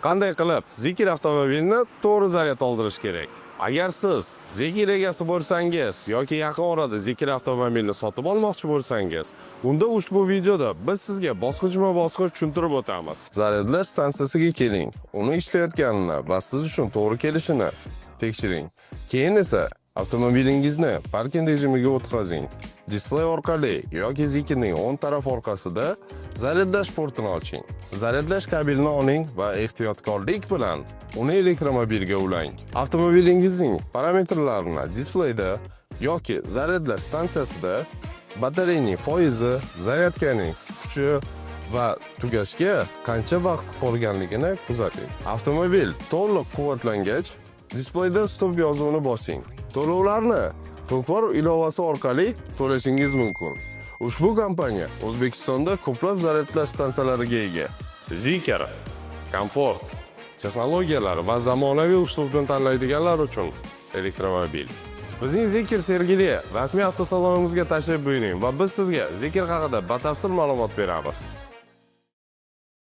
Qanday qilib Zeekr avtomobilini to'g'ri zaryad oldirish kerak? Agar siz Zeekr egasi bo'lsangiz yoki yaqin orada Zeekr avtomobilini sotib olmoqchi bo'lsangiz, unda ushbu videoda biz sizga bosqichma-bosqich tushuntirib o'tamiz. Zaryadlash stansiyasiga keling, uni ishlayotganini va siz uchun to'g'ri kelishini tekshiring. Keyin esa avtomobilingizni parking rejimiga o'tkazing. Displey orqali yoki Zeekrning o'ng taraf orqasida zaryadlash portini oching. Zaryadlash kabelini oling va ehtiyotkorlik bilan uni elektromobilga ulang. Avtomobilingizning parametrlarini displeyda yoki zaryadlash stansiyasida batareyaning foizi, zaryadkaning kuchi va tugashga qancha vaqt qolganligini kuzating. Avtomobil to'liq quvvatlangach, displeyda stop yozuvini bosing. To'lovlarni Tulpor ilovasi orqali to'lashingiz mumkin. Ushbu kompaniya O'zbekistonda ko'plab zaryadlash stansiyalariga ega. Zeekr komfort, texnologiyalar va zamonaviy uslubni tanlaydiganlar uchun elektromobil. Bizning Zeekr Sergeli rasmiy avtosalonimizga tashrif buyuring va biz sizga Zeekr haqida batafsil ma'lumot beramiz.